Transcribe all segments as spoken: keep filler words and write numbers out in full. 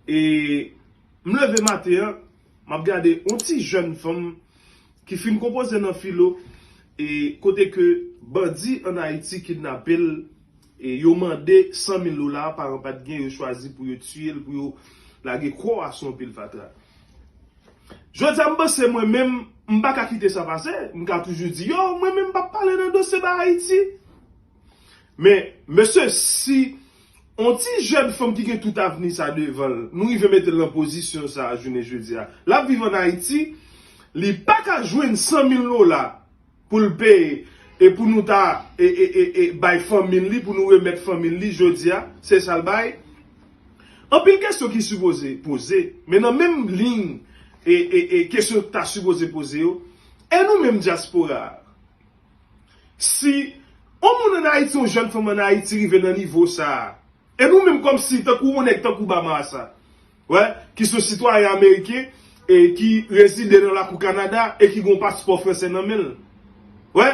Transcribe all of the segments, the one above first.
E m leve maten an, m ap gade yon ti jèn fanm ki fin konpoze nan filo, e kote ke bandi ann Ayiti kidnape l, e yo mande san mil dola, paran pa t gen, yo chwazi pou yo tiye l, pou yo lage kò a sou yon pil fatra. Jodi a, m panse mwen menm, m pa ka kite sa pase. M ka toujou di, yo, mwen menm m p ap pale nan dosye ba Ayiti. Men, mesye, si yon ti jèn fanm ki gen tout avni sa devan l, nou rive mete l nan pozisyon sa a jounen jodi a. L ap viv ann Ayiti, li pa ka jwenn san mil dola pou l peye e pou nou ta e, e, e, e bay fanmi l li, pou nou remèt fanmi l li jodi a, se sa l bay. Anpil kesyon ki sipoze poze, men nan menm liy e, e, e kesyon ki ta sipoze poze yo, e nou menm dyaspora a? Si yon moun ann Ayiti, yon jèn fanm ann Ayiti rive nan nivo sa a, e nou menm kòmsi tankou yon nèg tankou Bamasa, wè, ki se yon sitwayen ameriken e ki rezide nan lakou Kanada e ki gen yon paspò fransè nan men l. Wè,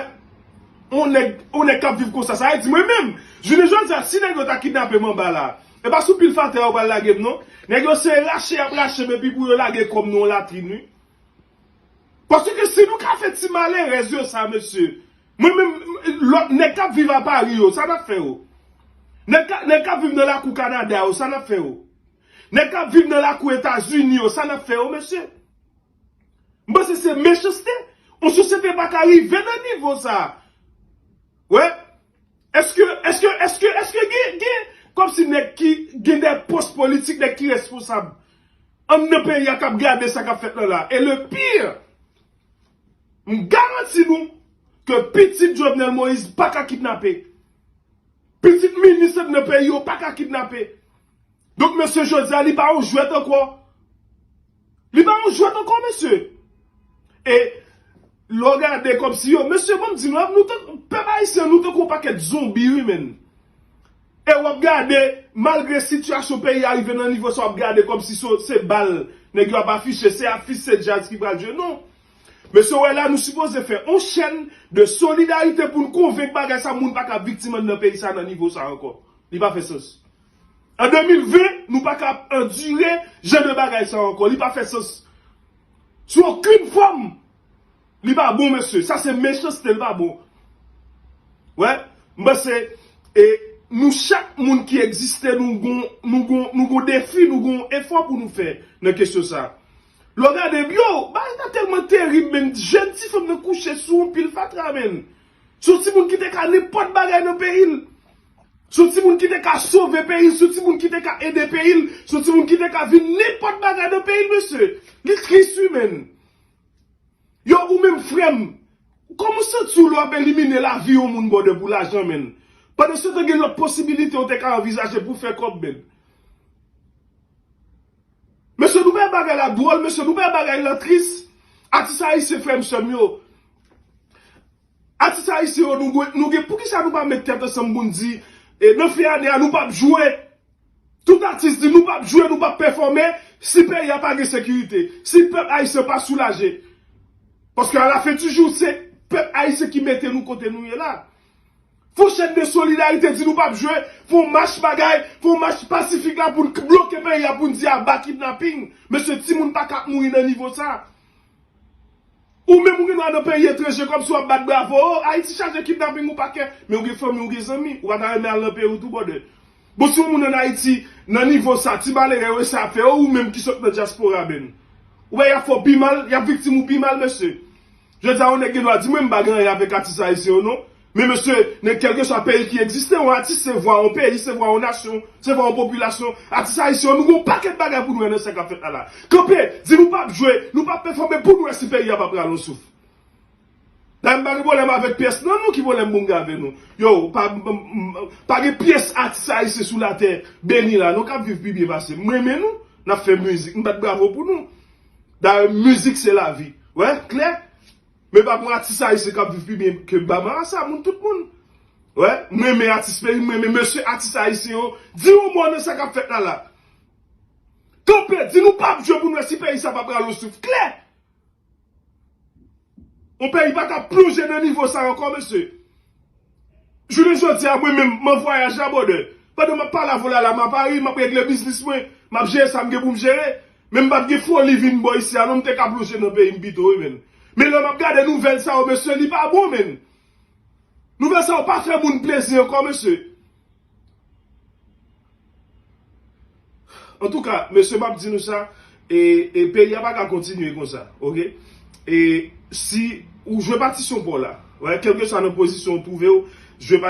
yon nèg, yon nèg k ap viv konsa, sa vle di mwen menm, jounen jodi a, si nèg yo ta kidnape m anba la, e pa sou pil fatra yo pral lage m non. Nèg yo se rache y ap rache m epi pou yo lage kò m nan yon latrin, wi. Paske si nou ka fè ti malerèz yo sa, mesye, mwen menm, lòt nèg k ap viv a Pari yo, sa n ap fè yo? Nèg ka, nèg k ap viv nan lakou Kanada yo, sa n ap fè yo? Nèg k ap viv nan lakou Etazini yo, sa n ap fè yo, mesye? M panse se mechanste. Yon sosyete pa ka rive nan nivo sa. Wè. Èske, èske, èske, èske gen, gen, kòmsi nèg ki gen de pòs politik, nèg ki responsab anndan peyi a k ap gade sa k ap fèt la la? E le pire, m garanti nou ke pitit Jovenel Moïse pa ka kidnape. Pitit minis anndan peyi yo pa ka kidnape. Donk, mesye, jodi a, li pa yon jwèt ankò. Li pa yon jwèt ankò, mesye. E lè w gade kòmsi yo, mesye, ban m di nou, nou tank, pèp ayisyen, nou tankou yon pakèt zonbi, wi, menn. E w ap gade, malgre sitiyasyon peyi a rive nan nivo sa, w ap gade kòmsi se, se bal nèg yo ap afiche, se afich, se djaz ki pral jwe. Non. Mesye, w wè la, nou sipoze fè yon chèn de solidarite pou n konvenk bagay sa, moun pa ka viktim anndan peyi sa nan nivo sa ankò. Li pa fè sans. An de mil ven, nou pa ka ap andire jan de bagay sa ankò. Li pa fè sans. Sou okenn fòm, li pa bon, mesye. Sa se mechanste, li pa bon. Wè, m panse, e, nou chak moun ki egziste, nou gon, nou gon, nou gon defi, nou gon efò pou nou fè nan kesyon sa. Lè w gade, yo, bagay sa tèlman terib, menn. Jèn ti fanm nan kouche sou yon pil fatra, menn. Se yon timoun ki te ka nenpòt bagay nan peyi l. Se yon timoun ki te ka sove peyi l, se yon timoun ki te ka ede peyi l, se yon timoun ki te ka vin nenpòt bagay nan peyi l, mesye. Li tris, wi, menn. Yo, ou menm, frè m, kòman w santi w lè w ap elimine lavi yon moun, brother, pou lajan, menn? Pandan se tan, gen lòt posibilite w te ka anvizaje pou w fè kòb, menn. Mesye, nou bay bagay la dwòl, mesye, nou bay bagay la tris. Atis ayisyen, frè m, sè m yo. Atis ayisyen yo, nou, gen- nou gen, poukisa nou pa met tèt ansanm pou n di, e, nan fen ane a, nou p ap jwe? Tout atis di nou p ap jwe, nou p ap pèfòme, si peyi a pa gen sekirite, si pèp ayisyen pa soulaje. Paske a la fen di jou, se pèp ayisyen ki mete nou kote nou ye la. Fè yon chèn de solidarite, di nou p ap jwe, fè yon mach bagay, fè yon mach pasifik la pou n k- bloke peyi a, pou n di aba kidnaping. Mesye, timoun pa ka ap mouri nan nivo sa. Ou menm ou gen dwa nan peyi etranje kòmsi w ap bat bravo, o, Ayiti chaje kidnaping ou pa kè, men ou gen fanmi, ou gen zanmi, ou pa ta renmen al nan peyi w tou, brother. Bon, si yon moun ann Ayiti, nan nivo sa, ti malere yo eseye ap fè, o, ou menm ki sot nan dyaspora, menn. Ou wè y ap fè w pi mal, y ap viktim ou pi mal, mesye. Jodi a, yon nèg gen dwa di, mwen, m pa gen anyen avèk atis ayisyen yo, non. Men, mesye, nan kèlkeswa peyi ki egziste, yon atis se vwa yon peyi, se vwa yon nasyon, se vwa yon popilasyon. Atis ayisyen yo, nou gen yon pakèt bagay pou nou wè nan sa k ap fèt la la. Kanpe, di nou p ap jwe, nou p ap pèfòme pou nou wè si peyi a p ap rale yon souf. Dayè, m pa gen pwoblèm avèk pyès nan nou, ki pwoblèm pou m gen avè nou? Yo, pa, m- m- pa gen pyès atis ayisyen sou latè beni la, non, k ap viv pi byen pase m. M renmen nou, n ap fè mizik, m bat bravo pou nou. Dayè, mizik se lavi. Wè, klè? Men pa gon atis ayisyen k ap viv pi byen ke Bamara sa, moun, tout moun. Wè, m renmen atis peyi m, m renmen mesye atis ayisyen yo. Di yon mo nan sa k ap fèt la la. Kanpe, di nou p ap jwe pou n wè si peyi sa p ap rale yon souf. Klè! Yon peyi pa ka plonje nan nivo sa ankò, mesye. Jounen jodi a, mwen menm, m an vwayaj la, brother. Pandan m ap pale avè w la, la, m a Pari, m ap regle biznis mwen, m ap jere sa m gen pou m jere. Men m pa t gen foli vin bò isi a, non, m te ka plonje nan peyi m pito, wi, menn. Men lè m ap gade nouvèl sa yo, mesye, li pa bon, menn. Nouvèl sa yo pa fè moun plezi ankò, mesye. Antouka, mesye, m ap di nou sa, e, e peyi a pa ka kontinye konsa, oke? E si ou jwe patisyon pa w la, wè, kèlkeswa nan pozisyon ou twouve w, jwe